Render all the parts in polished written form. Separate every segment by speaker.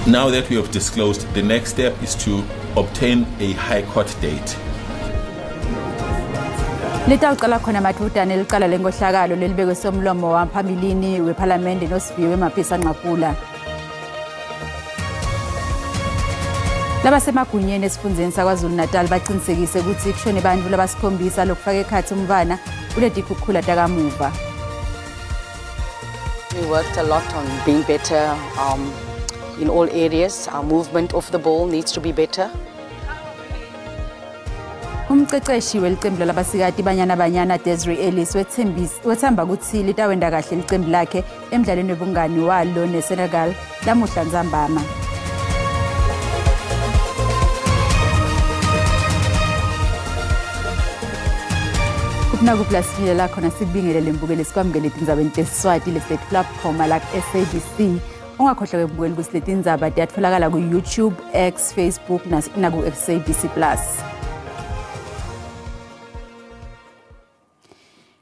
Speaker 1: Now that we have disclosed, the next step is to obtain a high court date.
Speaker 2: Litawuqala khona madudane licala lenkohlakalo lelibekwe somlomo waphambilini wePhalamende noSiviwe Mapisa-Nqakula. Labasemagunyeni esifundzeni saKwaZulu-Natal baqinisekise ukuthi kushone bantfu labasikhombisa lokufaka ekhatsi umntfwana kuletikhukhula takamuva.
Speaker 3: We worked a lot on being better in all areas. Our movement off the ball needs to be better.
Speaker 2: Umqeqeshi welicembu labasikati Banyana Banyana Desiree Ellis wethemba ukuthi litawenda kahle licembu lakhe emdlalweni wobungani walo neSenegal lamuhla ntsambama. Kupna la khona sikubingelele mbukeli sikwamukele tindzabeni teSiswati lesiletfula platform la SABC. Ungakhohlwa ukubukela ukuthi leti tindzaba tiyatfolakala ku YouTube, X, Facebook naku SABC Plus.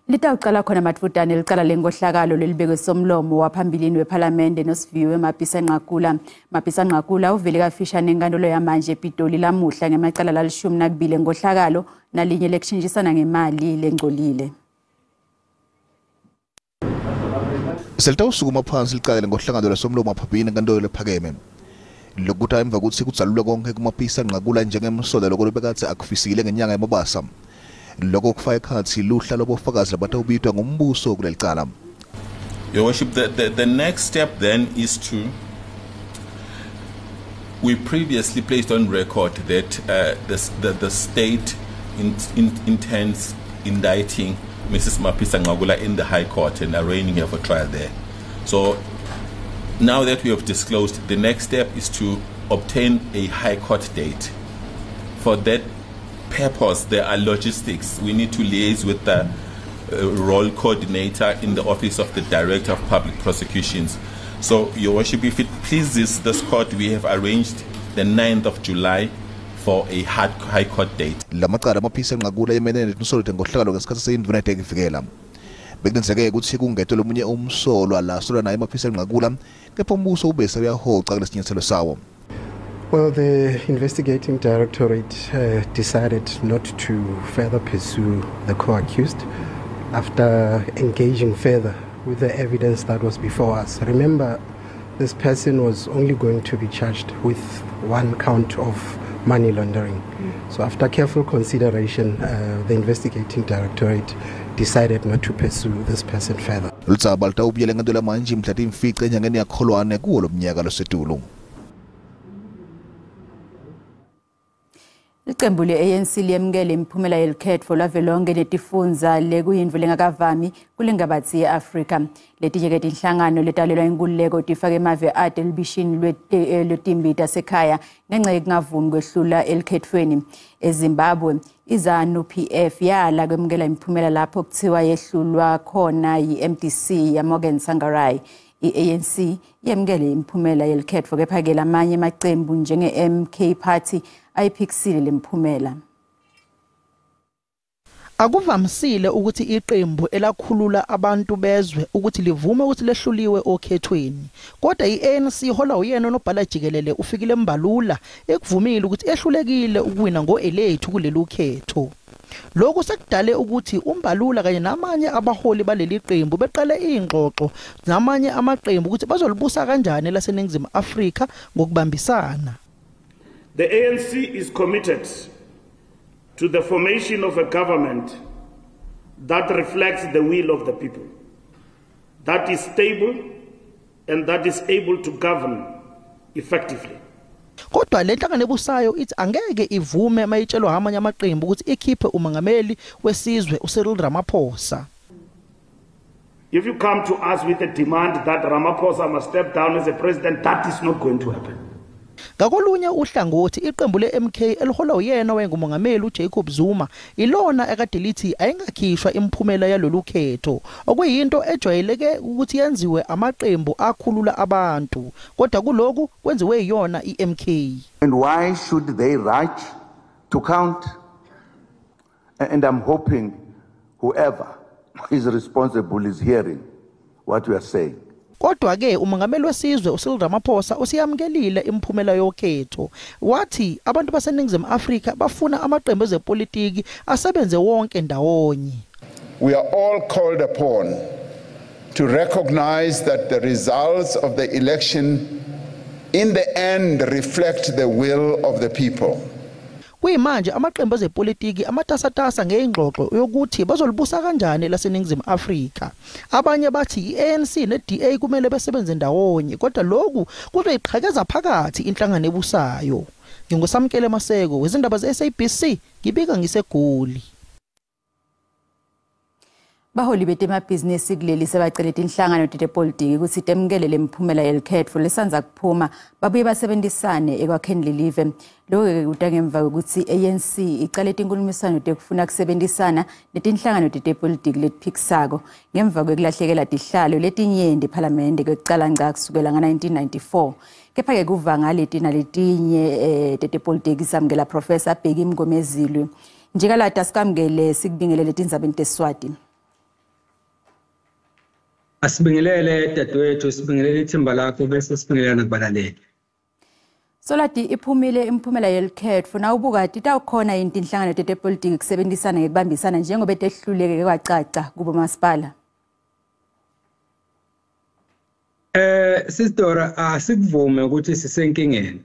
Speaker 2: Litawuqala khona madudane licala lenkohlakalo lelibekwe somlomo waphambilini wePhalamende noSiviwe Mapisa-Nqakula. Mapisa-Nqakula uvele kafishane enkantolo yamanje ePitoli lamuhla ngemacala lalishumi enkohlakalo nalinye lekushintshisana ngemali lengcolile.
Speaker 4: Selitawusukuma phansi licala lenkohlakalo lasomlomo waphambilini enkantolo lephakeme. Lokuthi emva kokuthi kudzalulwe konke kuMapisa-Nqakula njengemsolo lokho bekatsi akufisikile ngenyanga yeMabasa. Lokho kufaka ekhatsi luhla lobufakazi labatawubitwa ngumbuso kuleli cala.
Speaker 1: Your Worship, the next step then is to, we previously placed on record that the state intends indicting Mrs. Mapisa-Nqakula in the High Court and arraigning her for trial there. So now that we have disclosed, the next step is to obtain a High Court date. For that purpose, there are logistics. We need to liaise with the role coordinator in the office of the Director of Public Prosecutions. So, Your Worship, if it pleases this court, we have arranged the 9th of July for a high court date.
Speaker 4: Lamacala Mapisa-Nqakula yemelene netinsolo tenkohlakalo ngesikhatsi seyindvuna yetekuvikela. Bekungenzeka ukuthi kungetwe lomunye umsolwa lasolwa naye Mapisa-Nqakula, kepha umbuso ubese uyahoca kulesinyathelo sawo.
Speaker 5: Well, the investigating directorate decided not to further pursue the co-accused after engaging further with the evidence that was before us. Remember, this person was only going to be charged with one count of money laundering. So after careful consideration, the investigating directorate decided not to pursue this person further.
Speaker 4: Ludzaba lutawubuyela enkantolo manje mhla timfica enyangeni yaKholwane kuwo lomnyaka losetulu.
Speaker 2: Licembu le-ANC liyemukele imiphumela yelikhetfo lwavelonkhe netifundza lekuyintfo lengakavami kulengabatsi ye-Afrika. Letinye-ke tinhlangano letalelwa inkhululeko tifake emave ate elubishini lwetimbi tasekhaya ngenca yekungavumi kwehlula elikhetfweni. EZimbabwe, iZANU-PF yala kwemukela imiphumela lapho kuthiwa yehlulwa khona yi-MDC yaMorgan Tsvangirai. I-ANC yemukele imiphumela yelikhetfo kepha-ke lamanye amacembu njenge-MK Party ayiphikisile lemphumela.
Speaker 6: Akuvamisile ukuthi iqembu elakhulula abantu bezwe ukuthi livume ukuthi lehluliwe okhethweni. Kodwa iANC iholwa uyena onobhala jikelele uFikile Mbalula ekuvumile ukuthi ehlulekile ukuwina ngoelethu kuleli ukhetho. Lokhu sekudale ukuthi uMbalula kanye namanye abaholi baleli qembu beqale ingxoxo namanye amaqembu ukuthi bazolibusa kanjani laseNingizimu Afrika ngokubambisana.
Speaker 7: The ANC is committed to the formation of a government that reflects the will of the people, that is stable and that is able to govern effectively.
Speaker 6: Kodwa le nhlangano ebusayo ithi angeke ivume mayitshelwa amanye amaqembu ukuthi ikhiphe umongameli wesizwe uCyril Ramaphosa.
Speaker 7: If you come to us with a demand that Ramaphosa must step down as a president, that is not going to happen.
Speaker 6: Ngakolunye uhlangothi iqembu le-MK eliholwa uyena owayengumongameli uJacob Zuma ilona ekade lithi ayingakhishwa imiphumela yalolu khetho, okuyinto ejwayeleke ukuthi yenziwe amaqembu akhulula abantu, kodwa kuloku kwenziwe iyona iMK.
Speaker 8: And why should they rush to count? And I'm hoping whoever is responsible is hearing what we are saying.
Speaker 6: Kodwa ke umongameli wesizwe uCyril Ramaphosa usiyamukelile imiphumela yokhetho, wathi abantu baseNingizimu Afrika bafuna amaqembu ezepolitiki asebenze wonke ndawonye.
Speaker 9: We are all called upon to recognize that the results of the election in the end reflect the will of the people.
Speaker 6: Kuyimanje amaqembu ezepolitiki amatasatasa ngeyingxoxo yokuthi bazolibusa kanjani laseNingizimu Afrika. Abanye bathi iANC neDA kumele besebenze ndawonye, kodwa lokhu kuzoyiqhekeza phakathi inhlangano ebusayo. NginguSamkele Maseko wezindaba zeSABC, ngibika ngiseGoli.
Speaker 2: Baholi betemabhizinisi kuleli sebacele tinhlangano tetepolitiki kutsi temukele lemiphumela yelikhetfo lesanza kuphuma, babuye basebenzisane ekwakheni lelive. Lokho-ke kuta ngemva kwekutsi ANC icale tinkhulumiswano tekufuna kusebenzisana netinhlangano tetepolitiki letiphikisako ngemva kwekulahlekela tihlalo letinyenti ephalamende kwekucala ngca kusukela nga-1994. Kepha-ke kuva ngaleti naletinye tetepolitiki samukela Professor Bheki Mngomezulu. Njengalata sikamukele sikubingelele tindzabeni teSiswati.
Speaker 10: Asibingelele dadewethu, sibingelele ithimba lakho bese sibingelele nakubalaleli.
Speaker 2: Solati, iphumile imiphumela yelikhetfo, nawubuka titawukhona yini tinhlangano tetepolitiki kusebenzisana ngekubambisana njengoba tehluleke kwacaca kubo masipala?
Speaker 10: Sisdora, asikuvume ukuthi sisenkingeni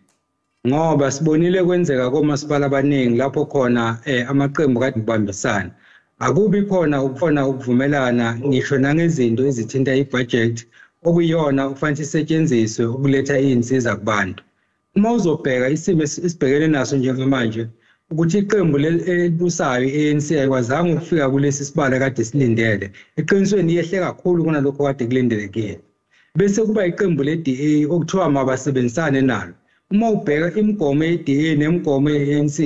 Speaker 10: ngoba sibonile kwenzeka komasipala abaningi lapho khona amaqembu kade kubambisana. Akubi khona ukufuna ukuvumelana ngisho nangezinto ezithinta ibudget okuyiyona okufanele isetshenziswe ukuletha izinsiza kubantu. Uma uzobheka isimo esibhekene naso njengamanje ukuthi iqembu elibusayo i-ANC ayikwazanga ukufika kulesi sibalo kade silindele, eqinisweni yehle kakhulu kunalokho kade kulindelekile. Bese kuba iqembu le-DA okuthiwa mabasebenzisane nalo. Uma ubheka imigomo ye-DA nemigomo ye-ANC,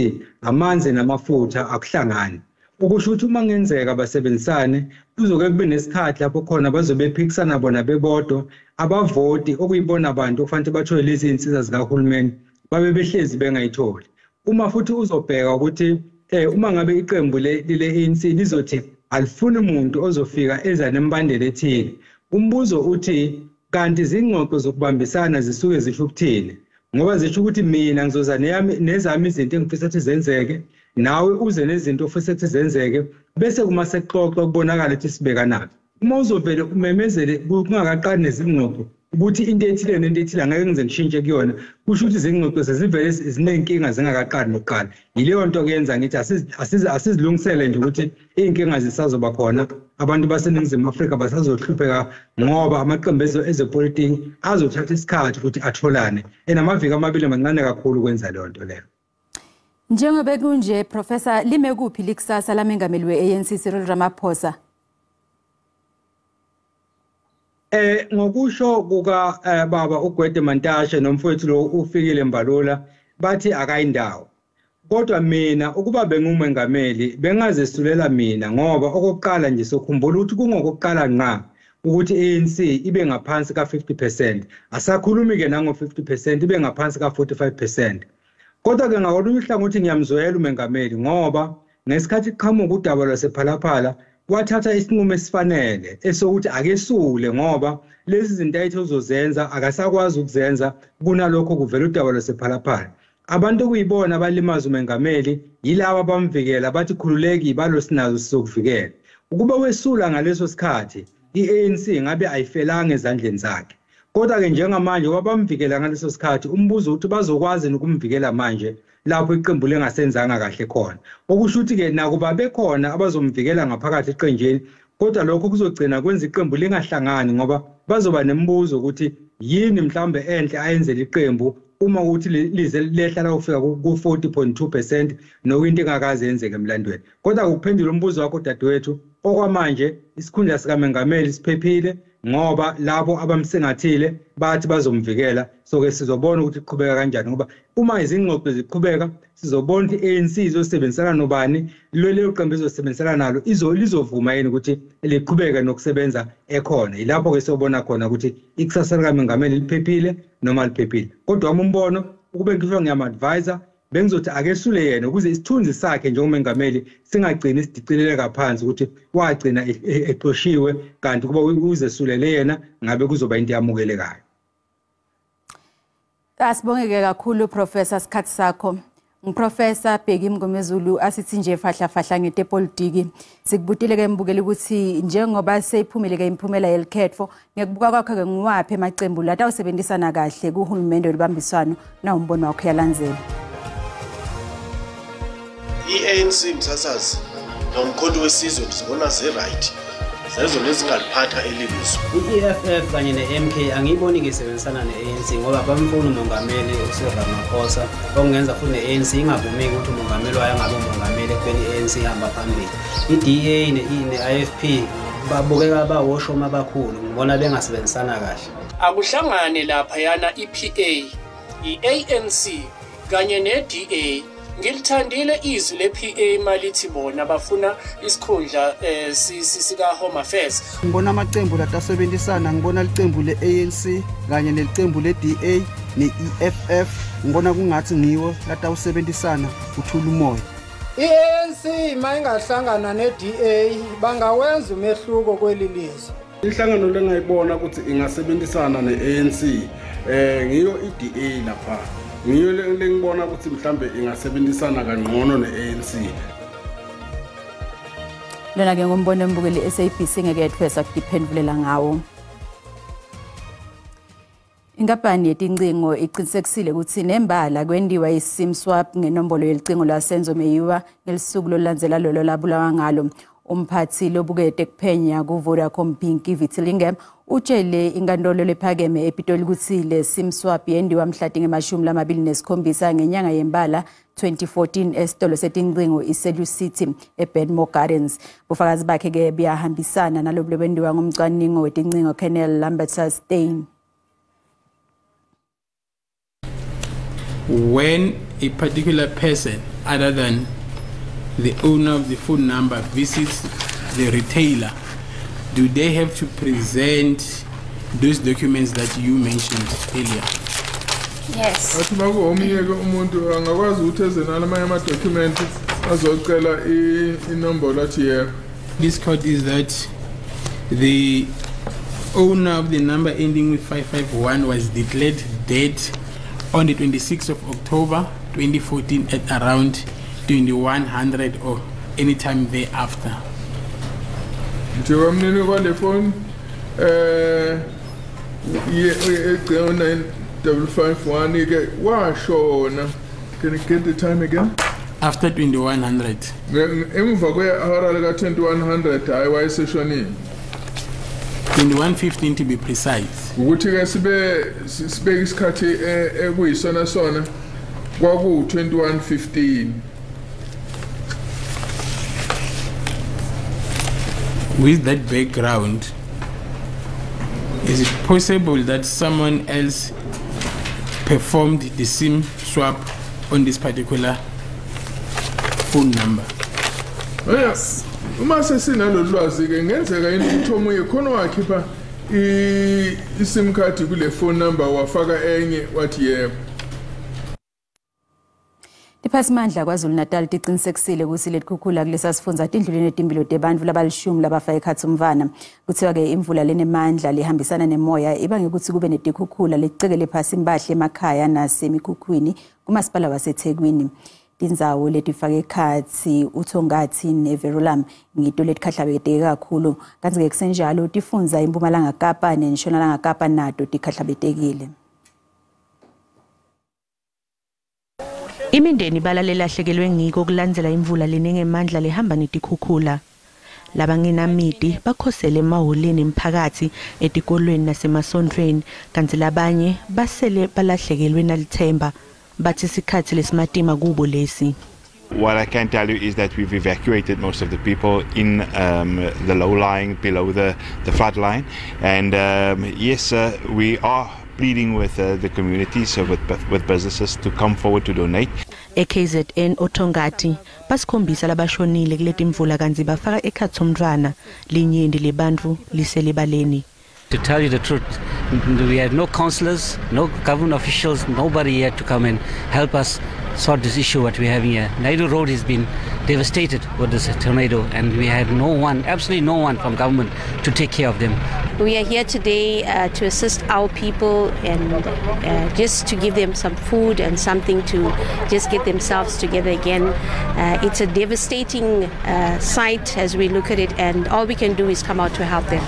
Speaker 10: amanzi namafutha akuhlangani. Okusho ukuthi uma kungenzeka basebenzisane kuzoke kube nesikhathi lapho khona bazobe bephikisana bona bebodwa, abavoti okuyibona abantu okufanele bathole lezi zinsiza zikahulumeni babe behlezi bengayitholi. Uma futhi uzobheka ukuthi uma ngabe iqembu le-ANC lizothi alifuni umuntu ozofika eza nemibandela ethile, umbuzo uthi kanti izingxoxo zokubambisana zisuke zisho ukuthini? Ngoba zisho ukuthi mina ngizoza nezami izinto engifisa ukuthi zenzeke, nawe uze nezinto ofisa ukuthi zenzeke, bese kuma sekuxoxwa kubonakala ukuthi sibekanaphi. Uma uzovele umemezele kungakaqali nezingxoxo ukuthi into ethile nento ethile angeke ngize ngishintshe kuyona, kusho ukuthi izingxoxo sezivele zinenkinga zingakaqali nokuqala. Yileyo nto kuyenza ngithi asizilungisele nje ukuthi iy'nkinga zisazoba khona, abantu baseNingizimu Afrika basazohlupheka ngoba amaqembu ezepolitiki azothatha isikhathi ukuthi atholane, enamaviki amabili mancane kakhulu ukwenza leyo nto leyo.
Speaker 2: Njengoba kunje Professor, lime kuphi likusasa lamengameli we-ANC Cyril Ramaphosa?
Speaker 10: Ngokusho kuka baba uGwede Mantashe nomfowethu lo uFikile Mbalula bathi akayindawo. Kodwa mina ukuba bengumengameli bengazesulela mina, ngoba okokuqala nje sokhumbula ukuthi kungokuqala ngqa ukuthi ANC ibe ngaphansi ka-50%. Asakhulumi ke nango 50%, ibe ngaphansi ka-45%. Kodwa ke ngakolunye uhlangothi ngiyamzwela umengameli ngoba ngesikhathi iqhamuka udaba lwasePhalaphala wathatha isinqumo esifanele esokuthi akesule, ngoba lezi zinto ayithi uzozenza akasakwazi ukuzenza kunalokho kuvela udaba lwasePhalaphala. Abantu okuyibona abalimaza umengameli yilaba abamvikela bathi khululeki ibalo sinazo sizokuvikela. Ukuba wesula ngaleso sikhathi i-ANC ngabe ayifelanga ezandleni zakhe. Kodwa ke njengamanje wabamvikela ngaleso sikhathi, umbuzo uthi bazokwazi ukumvikela manje lapho iqembu lengasenzanga kahle khona. Okusho ukuthi ke nakuba bekhona abazomvikela ngaphakathi eqenjini, kodwa lokho kuzogcina kwenza iqembu lingahlangani ngoba bazoba nemibuzo ukuthi yini mhlambe enhle ayenzele iqembu uma ukuthi lize lehla la kufika ku-40.2% nokuyinto engakaze yenzeke emlandweni. Kodwa ukuphendula umbuzo wakho dadewethu, okwamanje isikhundla sikamengameli siphephile ngoba labo abamsingathile bathi bazomvikela. So ke sizobona ukuthi iqhubeka kanjani, ngoba uma izingxoxo ziqhubeka sizobona ukuthi i-ANC izosebenzisana nobani, lelo qembu izosebenzisana nalo lizovuma yini ukuthi liqhubeke nokusebenza ekhona. Yilapho ke sobona khona ukuthi ikusasa likamengameli liphephile noma liphephile. Kodwa wami umbono ukube ngisho ngiyama-advisor Bengizothi akesule yena ukuze isithunzi sakhe njengomengameli singagcini sidicileleka phansi ukuthi wagcina exoshiwe, kanti kuba uzesulele yena ngabe kuzoba into yamukelekayo.
Speaker 2: Asibongeke kakhulu Professor sikhathi sakho. Ngiprofessor Bheki Mngomezulu asithi nje fahla fahla ngetepolitiki. Sikubutile ke mbukeli ukuthi njengoba seyiphumile ke imiphumela yelikhetfo, ngekubuka kwakho ke ngiwaphi emacembu la tawusebenzisana kahle kuhulumende olubambiswano na umbono wakho yalandzela.
Speaker 11: I-ANC msasazi nomkhonto wesizwe ndizibona ze-right zezo lezingaliphatha elilizwe.
Speaker 12: I-EFF kanye ne-MK angiyiboni ngisebenzisana ne-ANC ngoba bamfuna umongameli uCyril Ramaphosa, okungenza futhi ne-ANC ingavumeki ukuthi umongameli wayo angabe umongameli ekubeni i-ANC ihamba phambili. I-DA ne-IFP babukeka bawoshoma abakhulu, ngibona bengasebenzisana kahle.
Speaker 13: Akuhlangane laphayana i-PA, i-ANC kanye ne-DA. Ngilithandile izwi le-PA malithi bona bafuna isikhundla sika Home Affairs.
Speaker 14: Ngibona amaqembu latasebenzisana, ngibona iqembu le-ANC kanye neqembu le-DA ne-EFF, ngibona kungathi ngiwo latawusebenzisana uthula umoya.
Speaker 15: I-ANC mayingahlangana ne-DA bangawenza umehluko kweli lizwe.
Speaker 16: Inhlangano lengayibona ukuthi ingasebenzisana ne-ANC ngiyo i-DA lapha. Ngiyo lengibona ukuthi mhlambe ingasebenzisana kangcono ne-ANC.
Speaker 2: Lona ke ngombono embukeli SABC ngeke yethwesa kudiphendulela ngawo. Inkampani yetincingo iqinisekisile ukuthi nembala kwendiwa i-SIM swap ngenombolo yelicingo lwaSenzo Meyiwa ngelisuku lolandzela lolo labulawa ngalo. Umphathi lobukede kuphenya kuVodacom Pinky Vythilingam utshele inkantolo lephakeme ePitoli ukuthi le SIM swap yendiwa mhla tinge-27 ngenyanga yembala 2014 esitolo setincingo iCellu City eBenmore Gardens. Bufakazi bakhe ke buyahambisana nalobu lobendiwa ngumcwaningo wetincingo Colonel Lambertus Stein.
Speaker 17: When a particular person other than the owner of the phone number visits the retailer, do they have to present those documents that you mentioned earlier?
Speaker 18: Yes.
Speaker 19: Athi makuwomunye ke umuntu angakwazi ukuthi eze nalamanye ama-document azocela inombolo athi yebo.
Speaker 17: This court is that the owner of the number ending with 551 was declared dead on the 26th of October 2014 at around 2100 or any time thereafter.
Speaker 19: Njengoba mnini kwale phone 9551 ke washona. Can you get the time again?
Speaker 17: After 2100.
Speaker 19: Emva kwehora lika 2100 hayi wayeseshonile.
Speaker 17: 2115 to be precise.
Speaker 19: Ukuthi ke sibe sibeke isikhathi ekuyisona sona kwaku 2115.
Speaker 17: With that background, is it possible that someone else performed the SIM swap on this particular phone number?
Speaker 19: Yes. Uma sesinalo lwazi ke ngenzeka yini ukuthi omunye khona wakhipha i-SIM card kule phone number wafaka enye wathi yebo.
Speaker 2: Tiphasimandla KwaZulu Natal tiqinisekisile ukuthi letikhukhula kulesa sifundza tindluleni letimbili tebantfu labalishumi labafa ekhatsi umfana. Kuthiwa ke imvula lenemandla lehambisana nemoya ibange ukuthi kube netikhukhula lecekele phasi imbahle emakhaya nasemikhukhwini kumasipala waseThekwini. Tindzawo letifake ekhatsi uThongathi neVerulam ngito letikhahlabeteke kakhulu, kantsi ke kusenjalo tifundza iMpumalanga Kapa neNtshonalanga Kapa nato tikhahlabetekile.
Speaker 20: Imindeni balalelahlekelwe ngiko kulandzela imvula lenengemandla lehamba netikhukhula. Labangenamiti bakhosele emahholeni emphakathi, etikolweni nasemasontfweni, kantsi labanye basele balahlekelwe nalithemba. Bathi isikhathi lesimatima kubo lesi.
Speaker 21: What I can tell you is that we've evacuated most of the people in the low lying below the flood line, and yes, we are pleading with the communities, with businesses to come forward to donate.
Speaker 20: EKZN Othongathi basikhombisa labashonile kuleti mvula kantsi bafaka ekhatsi umntfwana linyenti lebantfu liselibaleni.
Speaker 22: To tell you the truth, we had no councillors, no government officials, nobody here to come and help us
Speaker 3: sort this issue what we're having here. Naidu Road has been devastated with this tornado, and we had no one, absolutely no one from government to take care of them.
Speaker 18: We are here today to assist our people and just to give them some food and something to just get themselves together again. It's a devastating sight as we look at it, and all we can do is come out to help them.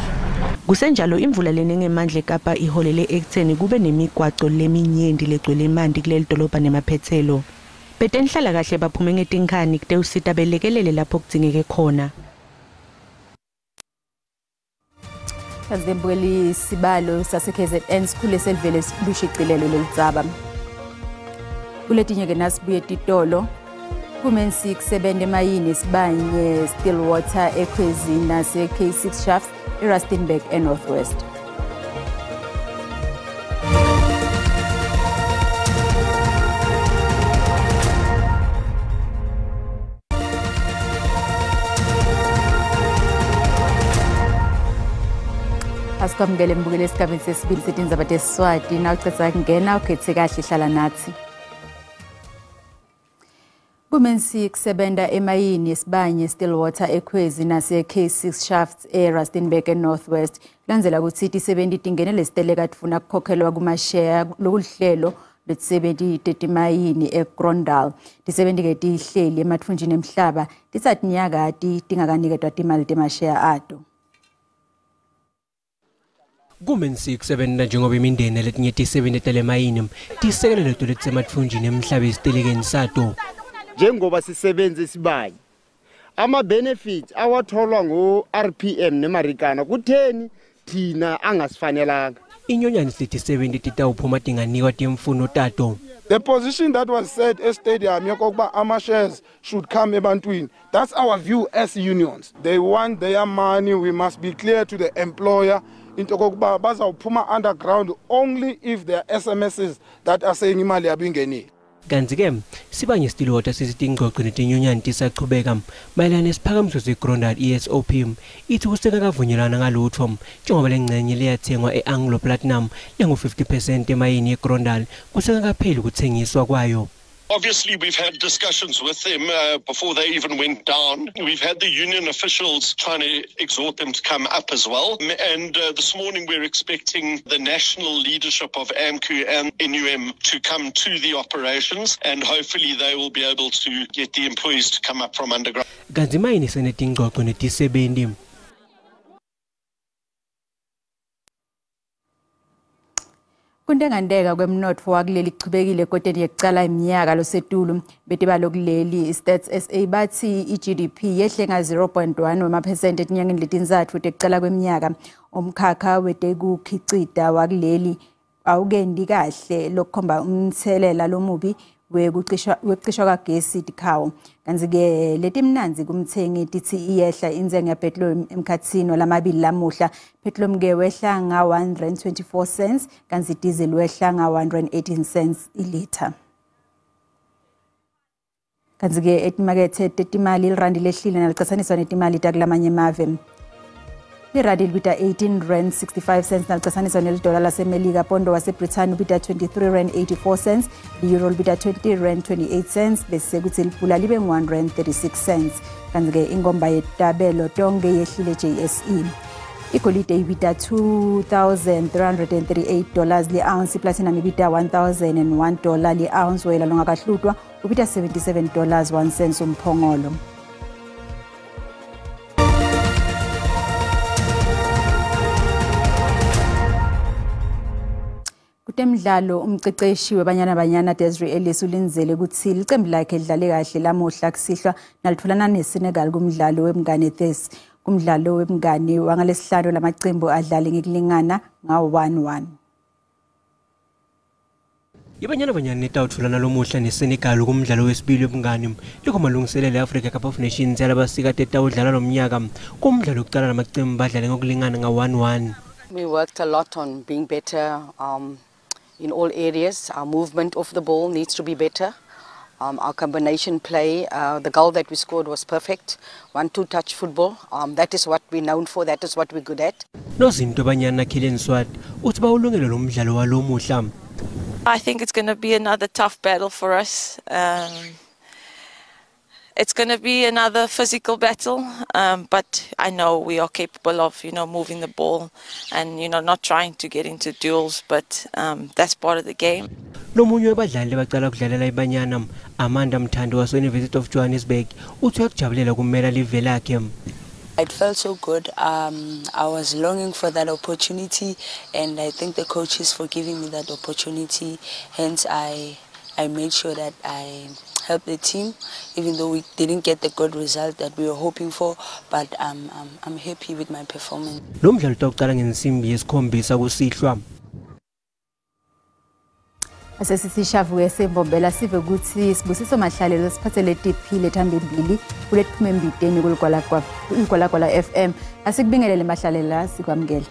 Speaker 20: Kusenjalo imvula lenengemandla eKapa iholele ekutheni kube nemigwaco leminyenti legcwele emanti kuleli dolobha nemaphethelo. Betenhlala kahle baphume ngetinkhani kute usita belekelele lapho kudzingeke khona.
Speaker 2: Kazembukeli sibalo sase KZN sikhule selvele lushicilelo loludzaba. Kuletinye ke nasibuye titolo kumen 6 7 emayini Sibanye Stillwater eKwezini nase K6 Shafts eRustenburg eNorthwest. Asikwamukele mbukele esigabeni sesibili setindzaba teSiswati nawucedza kungena ukhethe kahle hlala nathi. Kumen 6 sebenta emayini Sibanye Stillwater eKwezi nase K6 Shafts eRustenburg eNorthwest landzela kutsi tisebenti tingenele siteleka tifuna kukhokhelwa kumashare lokuhlelo lwetisebenti tetimayini eGrondal. Tisebenti ke tihleli ematfunjini emhlaba titsatsi nyakati tingakaniketwa timali temashare ato.
Speaker 22: Kumen 6 7 njengoba imindeni letinye tisebenti telemayini tisekele leto letisematfunjini emhlaba esitelekeni sato.
Speaker 23: Njengoba sisebenza Isibanye ama benefits awatholwa ngo RPM neMarikana kutheni thina angasifanelanga.
Speaker 22: Inyonyana sithi 70 titawuphuma tinganikwa timfuno tato.
Speaker 24: The position that was said at stadium yokokuba ama shares should come ebantwini, that's our view as unions. They want their money. We must be clear to the employer into kokuba bazawuphuma underground only if there are SMSs that are saying imali yabo ingenile.
Speaker 22: Kanti ke Sibanye Stillwater sithi ingxoxo netinyonyana tisaqhubeka mayelana nesiphakamiso seGrondal ESOP ithi kusengakavunyelwana ngalutho njengoba lengcenye leyathengwa eAnglo Platinum lengu 50% emayini yeGrondal kusengakapheli ukuthengiswa kwayo.
Speaker 25: Obviously, we've had discussions with them before they even went down. We've had the union officials trying to exhort them to come up as well. And this morning, we're expecting the national leadership of AMCU and NUM to come to the operations, and hopefully they will be able to get the employees to come up from underground.
Speaker 22: Kanti mayini senetingxoxo netisebenti.
Speaker 2: Kuntenganteka kwemnotfo wakuleli kuchubekile koteni yekucala iminyaka losetulu betibalo kuleli Stats SA bathi iGDP yehle nga 0.1 wemaphesenti etinyangeni letintsatfu tekucala kweminyaka. Umkhakha wetekukhicita wakuleli awukendi kahle lokukhomba umthelela lomubi wekucishwa kwagesi tikhawo. Kanti ke letimnandzi kumthengi tithi iyehla intsengo yapetroli emkhatsini walamabili lamuhla. Petrol ke wehla nga 1.24 cents kanti diesel wehla nga 1.18 cents ilitha. Kanti ke etimakethe tetimali irandi lehlile nalicatsaniswa netimali takulamanye emave. Irandi libita 18 rand 65 cents nalicatsaniswa nelidola laseMelika. Pondo waseBrithani ubita 23 rand 84 cents, i-euro libita 20 rand 28 cents bese kuthi lipula libe 1 rand 36 cents. Kanti ke ingomba yetabelo tonke yehlile JSE. Igolide ibita $2,338 le-ounce, iplatinum ibita $1,001 le-ounce, wela longakahlutwa ubita $77.01 umphongolo. Kutemidlalo umceceshi weBanyana Banyana Desiree Ellis ulindzele kutsi licembu lakhe lidlale kahle lamuhla kusihlwa nalitfolana neSenegal kumdlalo wemngane This. Kumdlalo wemngane wangalesihlanu lamacembu adlale ngekulingana nga-1-1.
Speaker 22: IBanyana Banyana itawutfolana lomuhla neSenegal kumdlalo wesibili wemngane likumalungiselelo e-Africa Cup of Nations yalabasikati etawudlala lomnyaka. Kumdlalo wokucala lamacembu adlale ngokulingana nga-1-1.
Speaker 26: We worked a lot on being better in all areas. Our movement off the ball needs to be better. Our combination play, the goal that we scored was perfect. 1-2 touch football. That is what we're known for. That is what we're good at.
Speaker 22: Nozinto Banyana Kylian Swart uthi bawulungele lo mdlalo walomuhla.
Speaker 1: I think it's going to be another tough battle for us. It's going to be another physical battle, but I know we are capable of, you know, moving the ball and, you know, not trying to get into duels, but that's part of the game.
Speaker 22: Lomunye wabadlali bacala kudlalela iBanyana, Amanda Mthando wase University of Johannesburg, uthi uyakujabulela kumela live lakhe.
Speaker 4: It felt so good. I was longing for that opportunity, and I thank the coaches for giving me that opportunity. Hence, I made sure that I helped the team, even though we didn't get the good result that we were hoping for, but I'm happy with my performance.
Speaker 22: Lo mdlalo utawuqala ngensimbi yesikhombisa kusihlwa.
Speaker 2: Asesishavuke sembombela sive ukuthi Sibusiso Mahlalelo siphathele tiphile thambembili kulethume embideni kuligwalagwala FM. Asikubingelele Mahlalela, sikwamukele.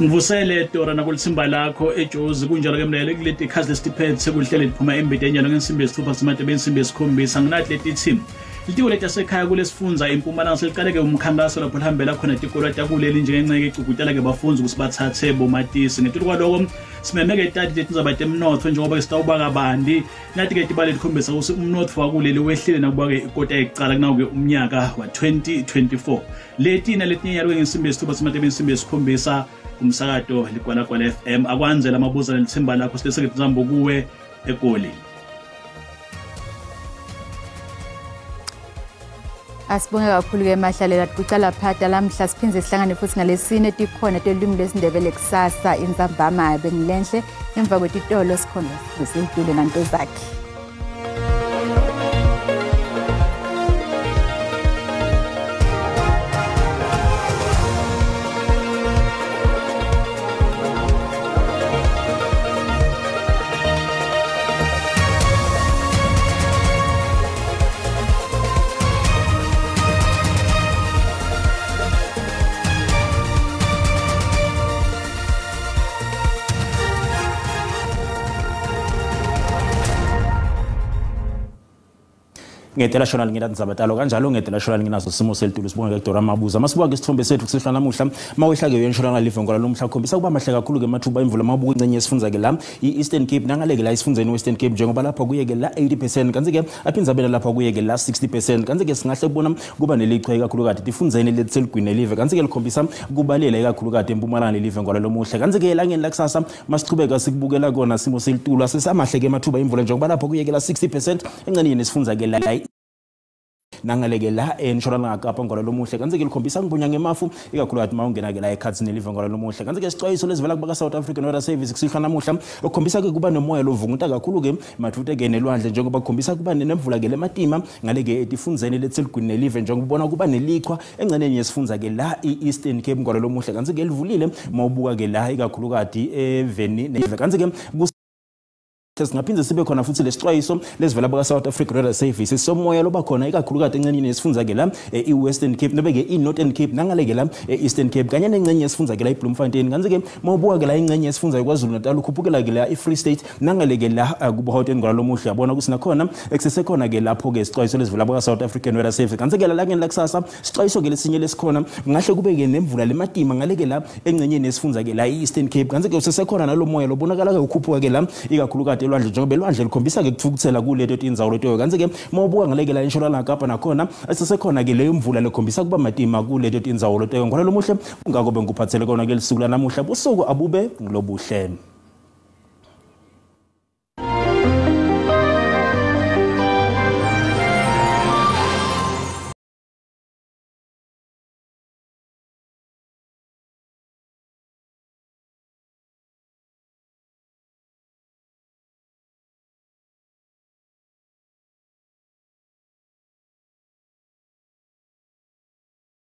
Speaker 5: Ngivusele Dora nakulitsimba lakho eJozi kunjalo ke mlaleli kuleti ikhazi lesitiphethe sekuhlele liphuma embideni njalo ngensimbi yesithupha simathe bensimbi yesikhombisa nginathi leti team. Litiko letasekhaya kulesifunza impumalanga seliqale ke umkhankaso lapho lihambela khona tikolo takuleli njengenceke ecugutela ke bafunzi ukuthi bathathe bomatisi. Ngetulu kwaloko simemeke itati letindzaba temnotfo njengoba sitawuba kabandi nathi ke tibale likhombisa ukuthi umnotfo wakuleli wehlile nakuba ke ikota yekucala kunawo ke umnyaka wa-2024. Leti naletinye yalo ngensimbi yesithupha simathe bensimbi yesikhombisa umsakato Ligwalagwala FM. Akwanzela amabuza nelithimba lakho sileseke tizambo kuwe eGoli.
Speaker 2: Asibonge kakhulu ke Mahlalela kucala phata lamhla siphindze sihlangane futhi ngalesine tikhona telwimi lesiNdebele kusasa intsambama bengilenhle emva kwetitolo sikhona sisintule nanto zakhe.
Speaker 7: Ngedela shona lingenatindzaba talo kanjalo ngedela shona lingenaso simo selitulu sibonge ke Dora Mabuza. Masibuka ke isithombe sethu kusihlwa namuhla mawehla ke uyentshonalanga live ngola lomhla khombisa kuba mahle kakhulu ke mathuba imvula mabuka ingcenye yesifundza ke la i-Eastern Cape nangaleke la isifundzeni Western Cape njengoba lapha kuye ke la 80% kanti ke aphinza bela lapha kuye ke la 60% kanti ke singahle kubona kuba nelichwe kakhulukati tifundzeni letseligwini live kanti ke likhombisa kubalela ikakhulukati empumalanga live ngola lomuhle kanti ke elangeni lakusasa masichubeka sikubukela kona simo selitulu asesamahle ke mathuba imvula njengoba lapha kuye ke la 60% engcenye nesifundza ke la nangaleke la entshonalanga Kapa ngola lomuhle kanti ke likhombisa ngibonya ngemafu ikakhulukazi mawungena ke la ekhathini live ngola lomuhle kanti ke isixwayiso lesivela kubaka South African Weather Service kusihlwa namuhla ukukhombisa ke kuba nomoya lovunguta kakhulu ke mathute ke nelwandle njengoba kukhombisa kuba nemvula ke lematima ngaleke etifundzeni letseligwini nelive njengoba ubona kuba nelichwa engceneni yesifundza ke la i-Eastern Cape ngola lomuhle kanti ke livulile mawubuka ke la ikakhulukazi eveni nelive kanti ke singaphinde sibe khona futhi lesixwayiso lesivela baka South African Weather Service somoya loba khona ikakhulukazi encenye yesifundza ke la i-Western Cape nobe ke i-Northern Cape nangaleke la e-Eastern Cape kanye nencenye yesifundza ke la i-Bloemfontein kanti ke mawubuka ke la ingcenye yesifundza yaKwaZulu Natal ukhuphukela ke la i-Free State nangaleke la kubo Gauteng ngola lomuhle yabona ukuthi nakhona ekusesekhona ke lapho ke isixwayiso lesivela baka South African Weather Service kanti ke la langeni lakusasa isixwayiso ke lesinye lesikhona ngahle kube ke nemvula lematima ngaleke la engcenyeni yesifundza ke la i-Eastern Cape kanti ke usesekhona nalomoya lobonakala ke ukhuphuka ke la ikakhulukazi elwandle njengoba elwandle likhombisa ke kuthukuthela kuleto tindzawo leto kanti ke mawubuka ngaleke la entshonalanga Kapa nakhona asisekhona ke leyo mvula lekhombisa kuba matima kuleto tindzawo leto ngona lomuhle kungako bengikuphathele kona ke lisuku lanamuhla busuku abube ngilobuhle.